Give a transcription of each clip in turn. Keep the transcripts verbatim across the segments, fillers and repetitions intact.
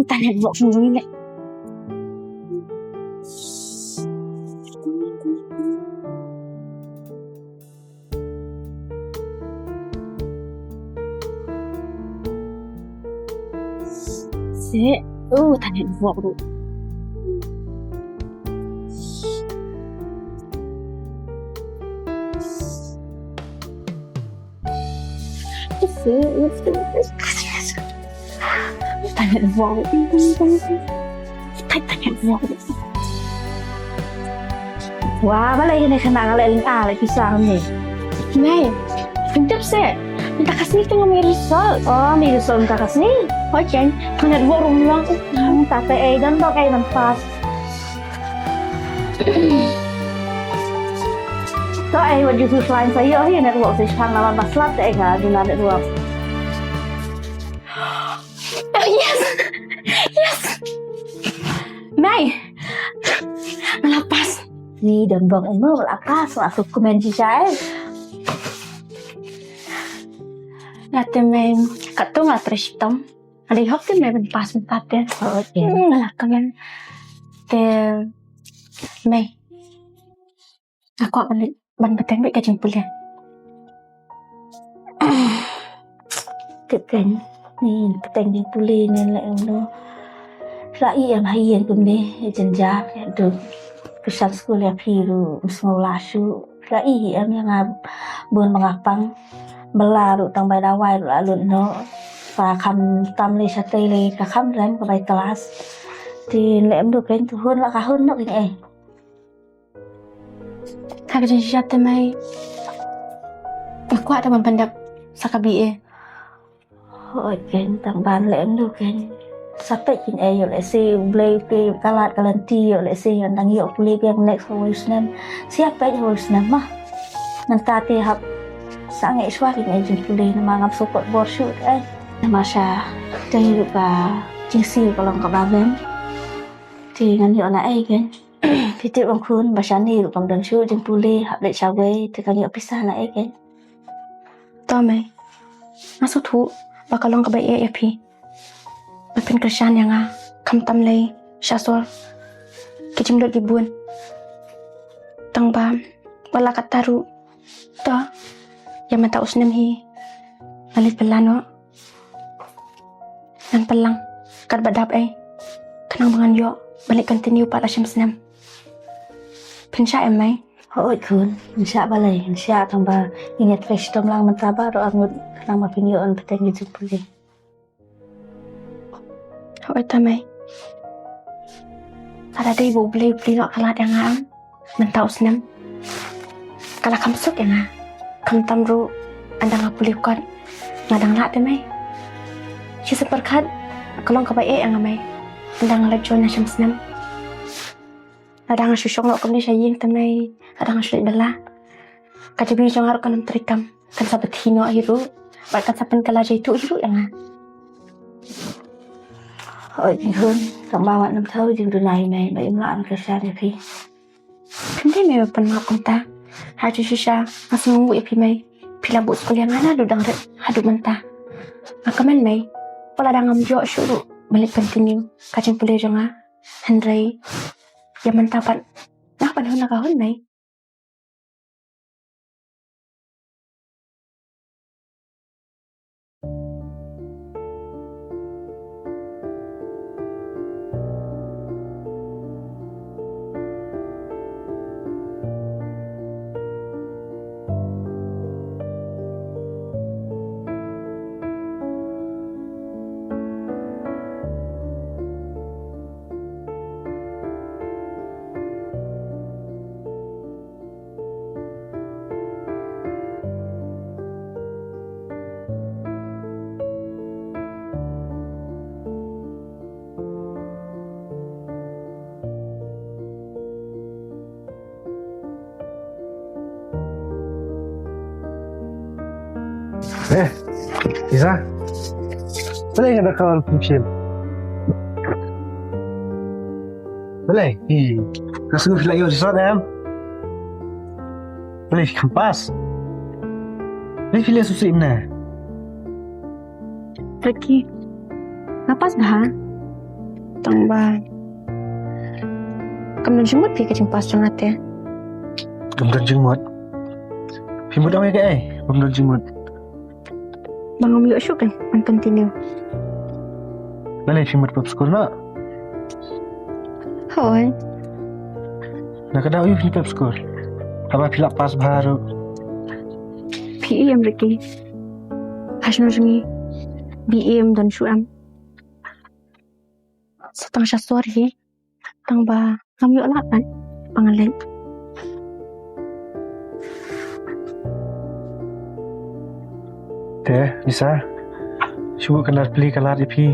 Tang network sini le. Se, oh, tang network ruh. Tang network. Tang, tang network. Wah, balei ne kane nga leh lynga leh pisa ne. Mei, pyntip seh. Mynta ka sngi te nga mih result. Oh, mih result mynta ka sngi. Hooid keiñ, tang network ruh ym long. Hmm, tang te ei, don bok ei ban pass. To ei, wat ju shu shlaiñ sa ïoh hi network, sa shu tang la wan ba slap te ei, ka duna network. Oh, yes! Yes! Mei! Nga la pass. Ni don bok emo, nga la pass, nga la shu comment shisha ei. Nga te mei, katto nga trei shitom. Nga dei hok te mei ban pass mynta te. Oh, okay. Hmm, nga la comment. Te mei. Nga kwah ban, ban bteng beit ka jingpule. Tip keiñ, ni bteng jingpule ne leh em do. La i em ha ïing kumne, ïa jynjar, ïa duk. Kyrshan skul ïa phi ruh, ym sngew lah shuh. La i em ïa nga bun ba nga pang. Bylla ruh tang bai dawai ruh la lut noh. Ka kham tam lei shatei lei, ka kham rem ka bai klas. Te leh em do keiñ, to hun la ka hun noh keiñ ei. Ha ka jingshisha te mei, nga kwah te ban pyndep sa ka B A. Hooid keiñ, tang ban leh em do keiñ. Sa peit keiñ ei, ïoh lehse U Blei u plie ka lad ka lynti, ïoh lehse ngan dang ïoh pule biang next ha wei u snem. Sa ïa peit ha wei u snem ma. Mynta te hap sangeh shuwa keiñ ei jingpule, namar ngam sngewkot bor shuh ei. Namar shatei ruh ka jingsiew ka long kaba bun. Te ngan ïoh na ei keiñ. Phi tip ong khun ba shane ruh kam don shuh jingpule, hap leit shawei te kan ïoh pisa na ei keiñ. To mei, nga sngewthuh ba ka long kaba eh ïa phi ba phin kyrshan ïa nga, khamtam lei sha sor ki jingmut ki bun. Tang ba wat la katta ruh, to ïa mynta u snem hi nga leit bylla noh. Ngan pynlang katba dap ei, khnang ba ngan ïoh ban leit continue pat la shim snem. Phin shah em mei? Hooid khun, phin shah balei, phin shah tang ba ngi trei shitom lang mynta baroh arngut khnang ba phin ïoh ban bteng ïa jingpule. Hooid ta mei. Lada dei ba U Blei u plie noh ka lad ïa nga em mynta u snem, ka la kham suk ïa nga. Khamtam ruh ynda nga pule kot nga dang lah te mei. Shisien pyrkhat ka long kaba eh ïa nga mei ynda nga la join na shim snem. Lada nga shu shong noh kumne sha ïing te mei, lada nga shu leit bylla, ka jabieng jong nga ruh kan ym treikam, kan sa bteng noh hi ruh bad kan sa pynkylla jaituh hi ruh ïa nga. Hooid khun, tang ba wat nym thew jingduna ïa mei, mei im lah ban kyrshan ïa phi. Phin dei mei ban pynmap kumta. Ha ju shisha nga sngewnguh ïa phi mei. Phi la buh skul ïa nga naduh dang rit haduh mynta. Nga kmen mei, wat lada ngam ïoh shuh ruh ban leit continue ka jingpule jong nga, hynrei ïa mynta pat nga ban hun la ka hun mei. Eh, Isa. Balei nga da call phi phim? Balei? Ih, nga sngew phi la ïoh result em? Balei phi khlem pass? Balei phi leh sngewsih ne? Ricky, nga pass bha. Tang ba kam don jingmut phi ka jingpass jong nga te. Kam don jingmut? Phi mut ong ïa kaei bym don jingmut? Ba ngam ïoh shuh kan ban continue. Balei phi mut pep skul noh? Hooid. Na ka daw aïu phi pep skul? Haba phi lah pass bha ruh. Phi i em Ricky. Ha shnong jong ngi B A em don shuh em. Sa tang sha sor hi. Tang ba ngam ïoh lad ban ba ngan leit. Te Lisa, shu kan lad pli ka lad ïa phi.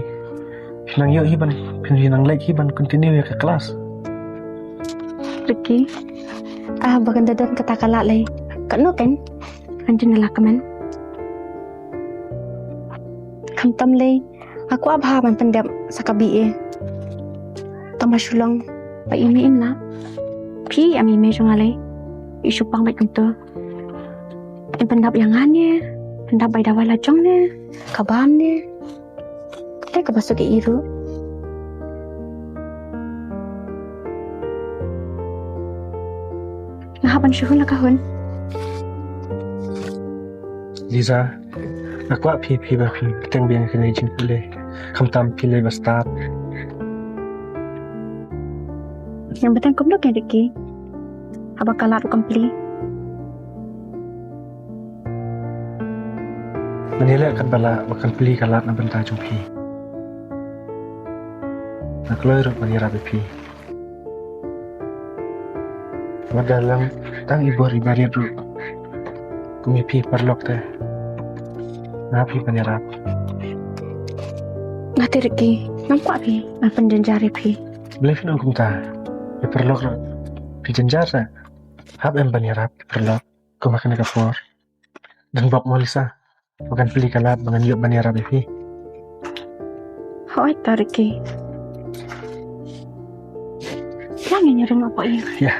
Phi nang ïoh hi ban, phi nang leit hi ban continue ïa ka class. Ricky, ah, ba kan da don kata ka lad lei. Katno kan? Kan jin la kamen. Khamtam lei. Nga kwah bha ban pyndep sa ka B A. Tang ba shu long ba i mei im lah. Phi i mei jong nga lei. I shu pang bad kumto. Im pyndap ïa nga ne, pyndap bai dawai la jong ne, ka bam ne. Te kaba suk i ruh. Nga hap ban shu hun la ka hun. Lisa, nga kwah phi, phi ba phi bteng biang kane jingpule. Khamtam phi lei ba stad. Ngan bteng kumno kein Ricky? Haba ka lad ruh kam pli. Ngan ïaleh katba lah ba kan pli ka lad na bynta jong phi. Nga kloi ruh ban ïarap ïa phi. Wat da long tang i bor i barit ruh kum ïa phi paralok te, nga hap hi ban ïarap. Nga te Ricky, ngam kwah phi ban pynjynjar ïa phi. Balei phin ong kumta? Phi paralok ruh phi jynjar sa. Hap em ban ïarap phi paralok kum ha kane ka por. Dang bok mo Lisa. Ba kan pli ka lad ba ngan ïoh ban ïarap ïa phi. Hooid ta Ricky. Lang ïa ring apo ïa. Ïa.